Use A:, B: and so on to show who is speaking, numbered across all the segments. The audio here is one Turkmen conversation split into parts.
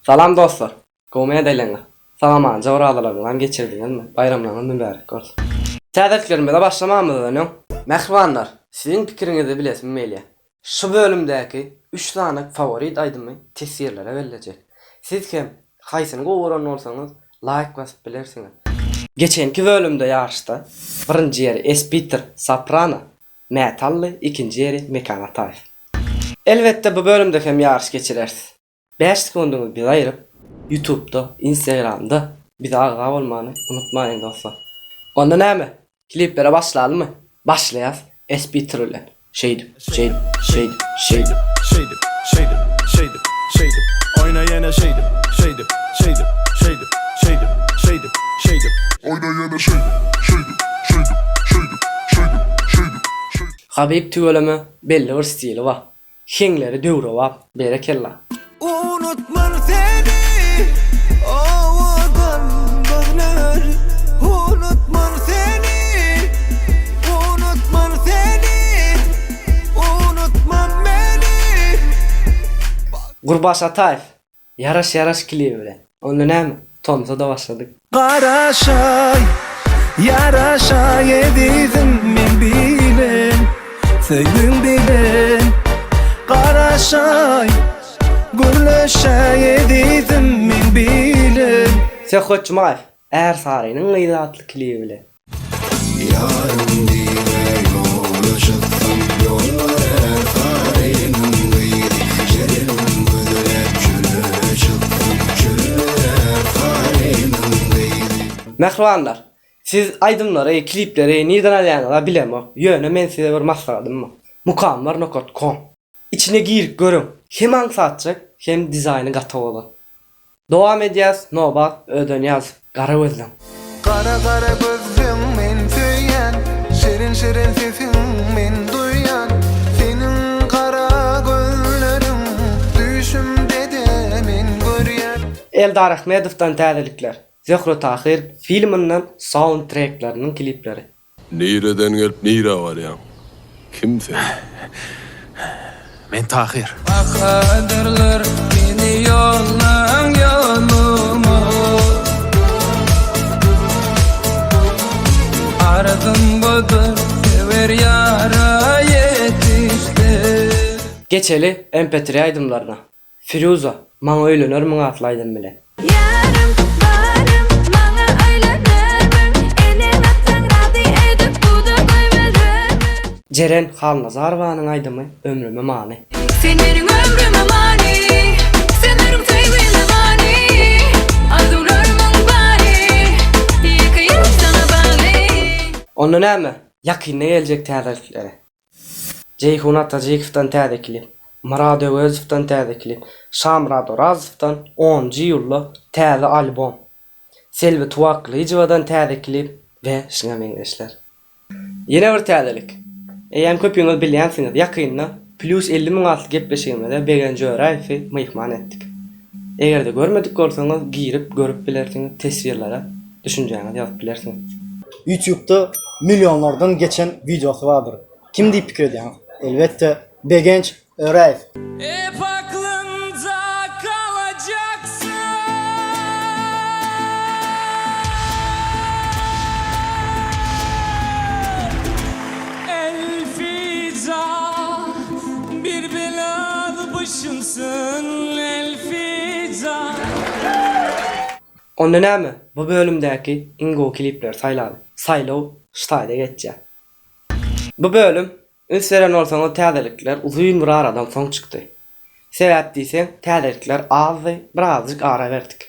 A: Salam dostlar! Gowmy ýagdaýlaryňyz? Sag-amanja orazalaryňyzam geçirdiňizmi? Baýramlaryňyz mübärek bolsun! Täzeliklerimize başlamamyzdan öň, mähribanlar, siziň pikiriňizi bilesim gelýär. Şu bölümdäki üç sany faworit aýdymy teswirlere bellejek. Siz hem haýsyny gowy gören bolsaňyz laýk basyp bilersiňiz. Geçenki bölümde ýaryşda birinji ýeri Espiter Soprano Mät aldy, ikinji ýeri Mekan Ataýew. Elbetde bu bölümde hem ýaryş geçireris. Bäş sekundyňyzy bize aýyryp, Ýutubda, Instagramda bize agza bolmany unutmaýyň dostlar. Onda näme, kliplere başlalymy? Başlaýas Espiter bilen. Şeýdip, şeýdip, şeýdip, şeýdip.
B: Şeýdip, şeýdip, şeýdip, şeýdip, oýna ýene şeýdip, şeýdip, şeýdip, şeýdip, şeýdip, şeýdip, şeýdip.
C: Oýna ýene şeýdip, şeýdip, şeýdip, şeýdip, şeýdip, şeýdip, şeýdip.
A: Habyp tüweleme belli bir stili bar. Heňleri döwrebap, berekella.
D: Unutman seni owadan gözler Unutman seni Unutman seni Unutma meni.
A: Gurbaş Ataýew, Ýaraş ýaraş klibi bilen. Onda näme, tomsa-da başladyk.
D: Garaşaý, ýaraşaý ezizim men bilen, söýgüň bilen. Garaşaý, gürleşäý ezizim men bilen.
A: Söhbet Jumaýew, Ärsarynyň gyzy atly klibi bilen.
E: Ýarym diýme ýola çyksam ýol bar Ärsarynyň gyzy Şerinim gözläp çöle çyksam çöl bar Ärsarynyň gyzy.
A: Mähribanlar, siz aýdymlary, klipleri nirden alýaňyza bilemok, ýöne men size bir maslahatym bar. Mukamlar nokat kom. Içine girip görüň. Hem aňsatjak, hem dizaýny gaty owadan. Dowam edýäs Nobat Ödenýaz Gara gözleň.
D: Gara gara gözleň men söýýän Şirin şirin sesiň men duýýan Seniň gara gözleriň Düýşümdede men görýän.
A: Eldar Ahmedowdan täzelikler. Zöhre Tahyr filminden saundtrekleriniň klipleri.
B: Nireden gelip nirä barýaň? Kim sen?
F: Men Tahyr.
D: Bahadyrlar meni ýollaň ýoluma Arzym budur söwer ýara ýetişdim.
A: Geçeli MP3 aýdymlaryna. Firuza, maňa öýlenermiň atly aýdym bilen.
G: Ýarym, barym, maňa öýlenermiň, Eneň-ataň razy edip guda goýberermiň.
A: Jeren Halnazarowanyň aýdymy Ömrüme many.
G: Sen meniň ömrüme many, Sen meniň söýgüme many, Arzuwlarymyň bary, Ýeke ýürek saňa bagly.
A: Onda näme, ýakynda geljek täzeliklere. Jeýhun Atajykowdan täze klip, Myrat Öwezowdan täze klip, Şamyrat Orazowdan onunjy iýulda täze albom, Selbi Tuwakgylyjowadan täze klip we şuňa meňzeşler. Ýene bir täzelik. Eýýäm köpüňiz bilýänsiňiz, ýakynda Plýus 50 müň atly gepleşigimize Begenç Öräýewi myhman etdik. Eger-de görmedik bolsaňyz, girip görüp bilersiňiz, teswirlere düşünjäňizi ýazyp bilersiňiz.
H: Ýutubda millionlardan geçen wideosy bardyr. Kim diýip pikir edýäňiz? Elbetde, Begenç Öräýew.
D: Hep aklymda kalajaksyn. Elfida bir belalı başımsın Elfida.
A: Onda näme, bu bölümdäki iň gowy klipleri saýlaly. Saýlaw şu taýda geçýär. Bu bölüm, üns beren bolsaňyz täzelikler uzyn bir aradan soň çykdy. Sebäp diýseň, täzelikler azdy, birazjyk ara berdik.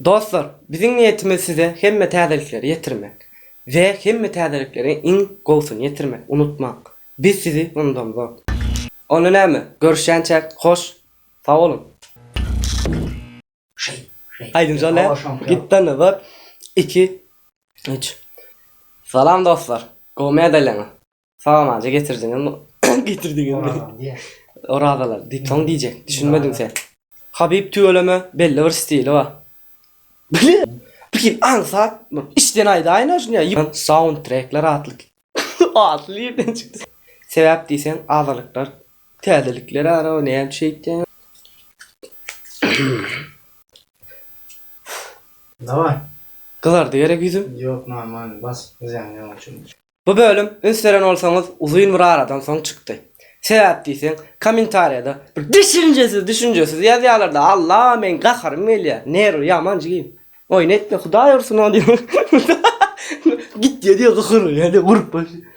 A: Dostlar, biziň niýetimiz size hemme täzelikleri ýetirmek we hemme täzelikleriň iň gowusyny ýetirmek, unutmaň, biz sizi unudamzok. Onda näme, görüşýänçäk hoş, sag boluň! Aýdym şol ne? Gitden bir, iki, üç. Salam dostlar. Gowy medalýaňa. Salamajy getirdiňizmi? Getirdiňizmi? Orazalar diýip soň diýjek. Düşünmediň sen. Habib tüweleme belli bir stili bar. Bile. Bir aňsat bir içden aýdaýyn şuny ýa. Soundtrackler atly atly ýerden çykdy. Sebäp diýseň azalyklar täzelikler ara näme şeýtýäň.
H: Daway.
A: Gyzardy gerek ýüzüm?
H: Ýok normalny bas zyýany ýok üçin.
A: Bu bölüm üns beren bolsaňyz uzyn bir aradan soň çykdy. Sebäp diýseň kommentariýada bir düşünjesiz düşünjesiz ýazýalarda Allah meň gaharym gelýär nerwi ýaman jigim. Oýun etme hudaý ursun ony diýip. Gitýä diýip gahar bolýar diýip urup başlaýar.